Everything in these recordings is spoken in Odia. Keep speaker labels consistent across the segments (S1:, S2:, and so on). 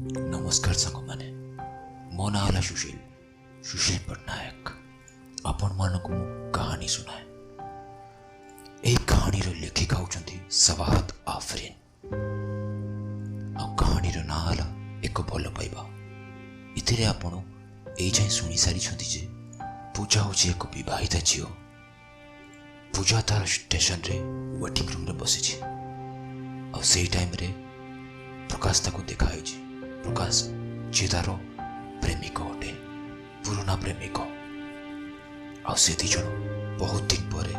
S1: ନମସ୍କାର ସାଙ୍ଗମାନେ, ମୋ ନାଁ ହେଲା ସୁଶୀଲ, ସୁଶୀଲ ପଟ୍ଟନାୟକ। ଆପଣମାନଙ୍କୁ ମୁଁ କାହାଣୀ ଶୁଣାଏ। ଏହି କାହାଣୀର ଲେଖିକା ହେଉଛନ୍ତି ସବାହତ ଆଫରିନ ଆଉ କାହାଣୀର ନାଁ ହେଲା ଏକ ଭଲ ପାଇବା। ଏଥିରେ ଆପଣ ଏଇ ଯାଏଁ ଶୁଣି ସାରିଛନ୍ତି ଯେ ପୂଜା ହେଉଛି ଏକ ବିବାହିତା ଝିଅ। ପୂଜା ତାର ଷ୍ଟେସନରେ ୱେଟିଂ ରୁମ୍ରେ ବସିଛି ଆଉ ସେଇ ଟାଇମ୍ରେ ପ୍ରକାଶ ତାକୁ ଦେଖାହେଇଛି। ପ୍ରକାଶ ଯିଏ ତାର ପ୍ରେମିକ ଅଟେ, ପୁରୁଣା ପ୍ରେମିକ। ଆଉ ସେ ଦୁଇ ଜଣ ବହୁତ ଦିନ ପରେ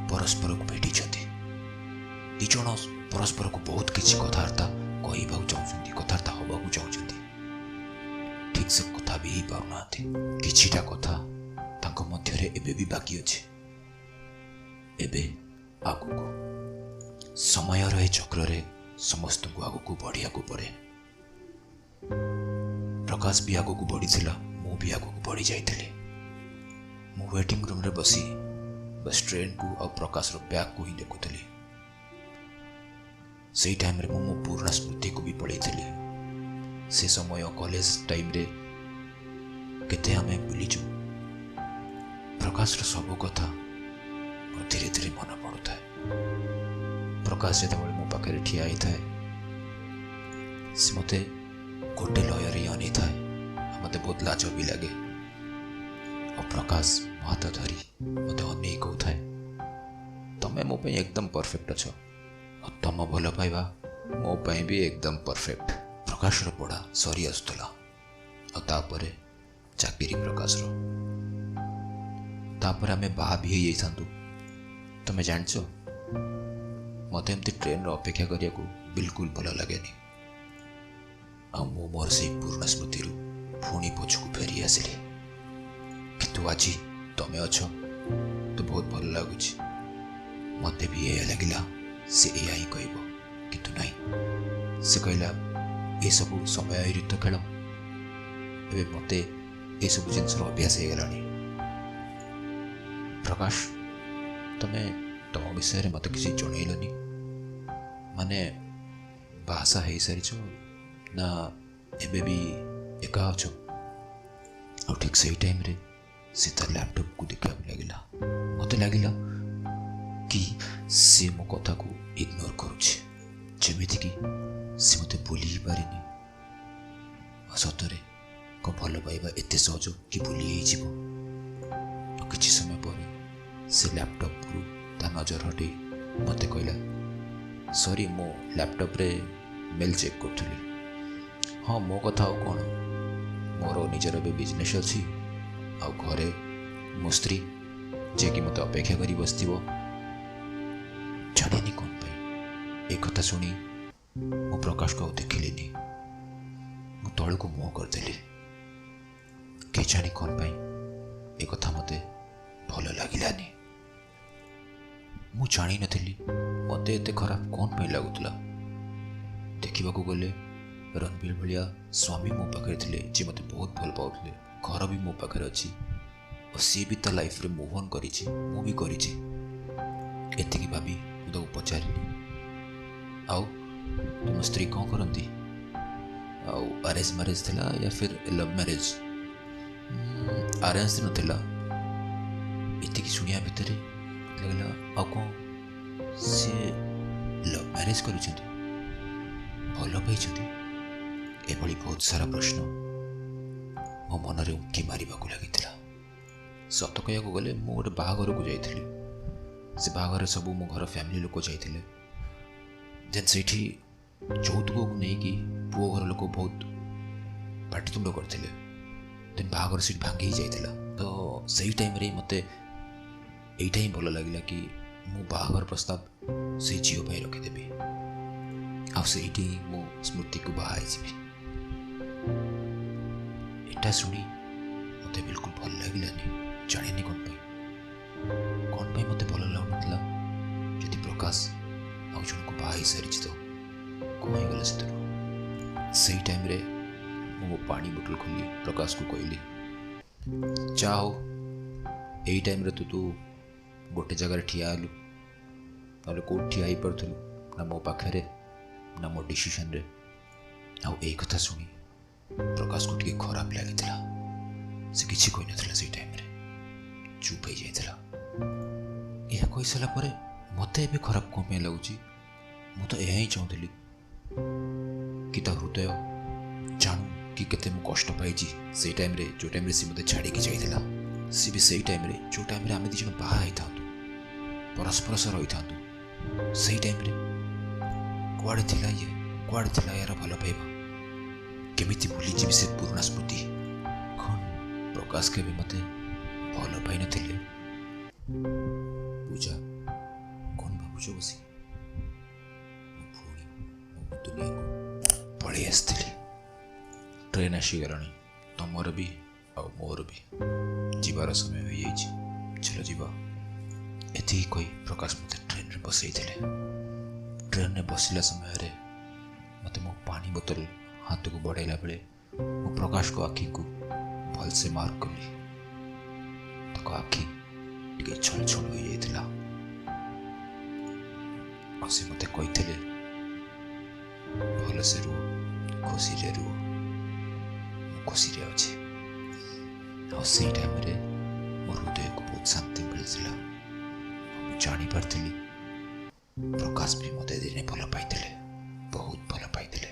S1: ପରସ୍ପରକୁ ଭେଟିଛନ୍ତି। ଦୁଇ ଜଣ ପରସ୍ପରକୁ ବହୁତ କିଛି କଥାବାର୍ତ୍ତା କହିବାକୁ ଚାହୁଁଛନ୍ତି, କଥାବାର୍ତ୍ତା ହେବାକୁ ଚାହୁଁଛନ୍ତି। ଠିକ୍ ସେ କଥା ବି ହେଇପାରୁନାହାନ୍ତି। କିଛିଟା କଥା ତାଙ୍କ ମଧ୍ୟରେ ଏବେ ବି ବାକି ଅଛି। ଏବେ ଆଗକୁ ସମୟର ଏ ଚକ୍ରରେ ସମସ୍ତଙ୍କୁ ଆଗକୁ ବଢ଼ିବାକୁ ପଡ଼େ। ପ୍ରକାଶ ବି ଆଗକୁ ବଢ଼ିଥିଲା, ମୁଁ ବି ଆଗକୁ ବଢ଼ି ଯାଇଥିଲି। ମୁଁ ୱେଟିଂ ରୁମ୍ରେ ବସି ବସ୍ ଟ୍ରେନ୍କୁ ଆଉ ପ୍ରକାଶର ବ୍ୟାଗ୍କୁ ହିଁ ଦେଖୁଥିଲି। ସେଇ ଟାଇମ୍ରେ ମୁଁ ମୋ ପୁରୁଣା ସ୍ମୃତିକୁ ବି ପଳେଇଥିଲି। ସେ ସମୟ କଲେଜ ଟାଇମ୍ରେ କେତେ ଆମେ ବୁଲିଛୁ। ପ୍ରକାଶର ସବୁ କଥା ମୋର ଧୀରେ ଧୀରେ ମନେ ପଡ଼ୁଥାଏ। ପ୍ରକାଶ ଯେତେବେଳେ ମୋ ପାଖରେ ଠିଆ ହେଇଥାଏ, ସେ ମୋତେ ଗୋଟେ ଲୟରେ ହିଁ ଅନେଇଥାଏ ଆଉ ମୋତେ ବହୁତ ଲାଜ ବି ଲାଗେ। ଆଉ ପ୍ରକାଶ ମୋ ହାତ ଧରି ମୋତେ ଅନେଇ କହୁଥାଏ, ତମେ ମୋ ପାଇଁ ଏକଦମ ପରଫେକ୍ଟ ଅଛ ଆଉ ତମ ଭଲ ପାଇବା ମୋ ପାଇଁ ବି ଏକଦମ ପରଫେକ୍ଟ। ପ୍ରକାଶର ପଢ଼ା ସରି ଆସୁଥିଲା ଆଉ ତାପରେ ଚାକିରି ପ୍ରକାଶର, ତାପରେ ଆମେ ବାହା ବି ହେଇଯାଇଥାନ୍ତୁ। ତମେ ଜାଣିଛ, ମୋତେ ଏମିତି ଟ୍ରେନ୍ର ଅପେକ୍ଷା କରିବାକୁ ବିଲକୁଲ ଭଲ ଲାଗେନି। ଆଉ ମୁଁ ମୋର ସେଇ ପୁରୁଣା ସ୍ମୃତିରୁ ପୁଣି ପଛକୁ ଫେରି ଆସିଲି। କିନ୍ତୁ ଆଜି ତମେ ଅଛ ତ ବହୁତ ଭଲ ଲାଗୁଛି। ମୋତେ ବି ଏଇଆ ଲାଗିଲା ସେ ଏଇଆ ହିଁ କହିବ, କିନ୍ତୁ ନାହିଁ। ସେ କହିଲା, ଏସବୁ ସମୟ ଋତୁ ଖେଳ, ଏବେ ମୋତେ ଏସବୁ ଜିନିଷର ଅଭ୍ୟାସ ହେଇଗଲାଣି। ପ୍ରକାଶ, ତମେ ତମ ବିଷୟରେ ମୋତେ କିଛି ଜଣେଇଲନି, ମାନେ ବାହାସାହା ହେଇସାରିଛ ନା ଏବେ ବି ଏକା ଅଛ? ଆଉ ଠିକ୍ ସେଇ ଟାଇମ୍ରେ ସେ ତା ଲ୍ୟାପଟପ୍କୁ ଦେଖିବାକୁ ଲାଗିଲା। ମୋତେ ଲାଗିଲା କି ସେ ମୋ କଥାକୁ ଇଗ୍ନୋର କରୁଛି, ଯେମିତିକି ସେ ମୋତେ ଭୁଲି ହିଁ ପାରିନି। ଆଉ ସତରେ କ'ଣ ଭଲ ପାଇବା ଏତେ ସହଜ କି ଭୁଲି ହେଇଯିବ? ଆଉ କିଛି ସମୟ ପରେ ସେ ଲ୍ୟାପଟପ୍ରୁ ତା ନଜର ହଟେଇ ମୋତେ କହିଲା, ସରି, ମୁଁ ଲ୍ୟାପଟପ୍ରେ ମେଲ୍ ଚେକ୍ କରୁଥିଲି। ହଁ, ମୋ କଥା ଆଉ କ'ଣ, ମୋର ନିଜର ଏବେ ବିଜନେସ୍ ଅଛି ଆଉ ଘରେ ମୋ ସ୍ତ୍ରୀ ଯିଏକି ମୋତେ ଅପେକ୍ଷା କରି ବସିଥିବ। ଜାଣିନି କ'ଣ ପାଇଁ ଏ କଥା ଶୁଣି ମୁଁ ପ୍ରକାଶକୁ ଆଉ ଦେଖିଲିନି। ମୁଁ ତଳକୁ ମୁହଁ କରିଦେଲି। କେଜାଣି କ'ଣ ପାଇଁ ଏ କଥା ମୋତେ ଭଲ ଲାଗିଲାନି। ମୁଁ ଜାଣିନଥିଲି ମୋତେ ଏତେ ଖରାପ କ'ଣ ପାଇଁ ଲାଗୁଥିଲା। ଦେଖିବାକୁ ଗଲେ ରଣବୀର ଭଳିଆ ସ୍ୱାମୀ ମୋ ପାଖରେ ଥିଲେ, ଯିଏ ମୋତେ ବହୁତ ଭଲ ପାଉଥିଲେ। ଘର ବି ମୋ ପାଖରେ ଅଛି ଆଉ ସିଏ ବି ତା ଲାଇଫରେ ମୁଭ୍ ଅନ୍ କରିଛି, ମୁଁ ବି କରିଛି। ଏତିକି ଭାବି ମୁଁ ତାକୁ ପଚାରିଲି, ଆଉ ତୁମ ସ୍ତ୍ରୀ କ'ଣ କରନ୍ତି? ଆଉ ଆରେଞ୍ଜ ମ୍ୟାରେଜ୍ ଥିଲା ୟା ଫିର୍ ଲଭ୍ ମ୍ୟାରେଜ୍? ଆରେଞ୍ଜ ନଥିଲା। ଏତିକି ଶୁଣିବା ଭିତରେ ଲାଗିଲା ଆଉ କ'ଣ ସିଏ ଲଭ୍ ମ୍ୟାରେଜ୍ କରିଛନ୍ତି, ଭଲ ପାଇଛନ୍ତି? ଏଭଳି ବହୁତ ସାରା ପ୍ରଶ୍ନ ମୋ ମନରେ ଉଙ୍କି ମାରିବାକୁ ଲାଗିଥିଲା। ସତ କହିବାକୁ ଗଲେ ମୁଁ ଗୋଟେ ବାହାଘରକୁ ଯାଇଥିଲି। ସେ ବାହାଘରରେ ସବୁ ମୋ ଘର ଫ୍ୟାମିଲି ଲୋକ ଯାଇଥିଲେ। ଦେନ୍ ସେଇଠି ଯୌତୁକକୁ ନେଇକି ପୁଅ ଘର ଲୋକ ବହୁତ ପାଟିତୁଣ୍ଡ କରିଥିଲେ। ଦେନ୍ ବାହାଘର ସେଇଠି ଭାଙ୍ଗି ଯାଇଥିଲା। ତ ସେଇ ଟାଇମ୍ରେ ମୋତେ ଏଇଟା ହିଁ ଭଲ ଲାଗିଲା କି ମୁଁ ବାହାଘର ପ୍ରସ୍ତାବ ସେଇ ଝିଅ ପାଇଁ ରଖିଦେବି ଆଉ ସେଇଠି ହିଁ ମୁଁ ସ୍ମୃତିକୁ ବାହା ହେଇଯିବି। ଏଇଟା ଶୁଣି ମୋତେ ବିଲକୁଲ ଭଲ ଲାଗିଲାନି। ଜାଣିନି କ'ଣ ପାଇଁ, କ'ଣ ପାଇଁ ମୋତେ ଭଲ ଲାଗୁନଥିଲା। ଯଦି ପ୍ରକାଶ ଆଉ ଜଣକୁ ବାହା ହେଇସାରିଛି ତ କ'ଣ ହେଇଗଲା ସେଥିରୁ? ସେଇ ଟାଇମ୍ରେ ମୁଁ ମୋ ପାଣି ବୋଟଲ ଖୋଲି ପ୍ରକାଶକୁ କହିଲି, ଯା ହଉ ଏଇ ଟାଇମ୍ରେ ତୁ ତୁ ଗୋଟେ ଜାଗାରେ ଠିଆ ହେଲୁ, ନହେଲେ କେଉଁଠି ଠିଆ ହେଇପାରୁଥିଲୁ, ନା ମୋ ପାଖରେ ନା ମୋ ଡିସିସନ୍ରେ। ଆଉ ଏଇ କଥା ଶୁଣି ପ୍ରକାଶକୁ ଟିକେ ଖରାପ ଲାଗିଥିଲା। ସେ କିଛି କହିନଥିଲା ସେଇ ଟାଇମ୍ରେ, ଚୁପ୍ ହେଇଯାଇଥିଲା। ଏହା କହିସାରିଲା ପରେ ମୋତେ ଏବେ ଖରାପ କ'ଣ ପାଇଁ ଲାଗୁଛି? ମୁଁ ତ ଏହା ହିଁ ଚାହୁଁଥିଲି କି ତା ହୃଦୟ ଜାଣୁ କି କେତେ ମୁଁ କଷ୍ଟ ପାଇଛି ସେଇ ଟାଇମ୍ରେ, ଯେଉଁ ଟାଇମ୍ରେ ସେ ମୋତେ ଛାଡ଼ିକି ଯାଇଥିଲା। ସେ ବି ସେଇ ଟାଇମ୍ରେ, ଯେଉଁ ଟାଇମ୍ରେ ଆମେ ଦୁଇ ଜଣ ବାହା ହେଇଥାନ୍ତୁ, ପରସ୍ପର ସହ ରହିଥାନ୍ତୁ, ସେଇ ଟାଇମ୍ରେ କୁଆଡ଼େ ଥିଲା ଇଏ? କୁଆଡ଼େ ଥିଲା ଏହାର ଭଲ ପାଇବା? କେମିତି ଭୁଲିଯିବି ସେ ପୁରୁଣା ସ୍ମୃତି? କ'ଣ ପ୍ରକାଶ କେବେ ମୋତେ ଭଲ ପାଇନଥିଲେ? ପୂଜା, କ'ଣ ଭାବୁଛ ବସି? ମୁଁ ପୁଣି ମୋ ଦୁନିଆକୁ ପଳେଇ ଆସିଥିଲି। ଟ୍ରେନ୍ ଆସିଗଲାଣି, ତମର ବି ଆଉ ମୋର ବି ଯିବାର ସମୟ ହୋଇଯାଇଛି, ଚାଲ ଯିବା। ଏତିକି କହି ପ୍ରକାଶ ମୋତେ ଟ୍ରେନ୍ରେ ବସେଇଥିଲେ। ଟ୍ରେନ୍ରେ ବସିଲା ସମୟରେ ମୋତେ ମୋ ପାଣି ବୋତଲ ହାତକୁ ବଢ଼ାଇଲା ବେଳେ ମୁଁ ପ୍ରକାଶଙ୍କ ଆଖିକୁ ଭଲସେ ମାର୍କ କଲି। ତାଙ୍କ ଆଖି ଟିକେ ଛଳ ଛଳ ହୋଇଯାଇଥିଲା ଆଉ ସେ ମୋତେ କହିଥିଲେ, ଭଲସେ ରୁହ, ଖୁସିରେ ରୁହ। ମୁଁ ଖୁସିରେ ଅଛି। ଆଉ ସେଇ ଟାଇମ୍ରେ ମୋ ହୃଦୟକୁ ବହୁତ ଶାନ୍ତି ମିଳିଥିଲା। ମୁଁ ଜାଣିପାରିଥିଲି ପ୍ରକାଶ ବି ମୋତେ ଦିନେ ଭଲ ପାଇଥିଲେ, ବହୁତ ଭଲ ପାଇଥିଲେ।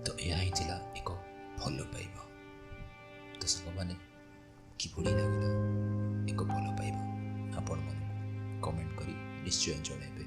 S1: ତ ଏହା ହିଁ ଥିଲା ଏକ ଭଲ ପାଇବା। ତ ସାଙ୍ଗମାନେ, କିଭଳି ଲାଗିଲା ଏକ ଭଲ ପାଇବା ଆପଣମାନଙ୍କୁ କମେଣ୍ଟ କରି ନିଶ୍ଚୟ ଜଣାଇବେ।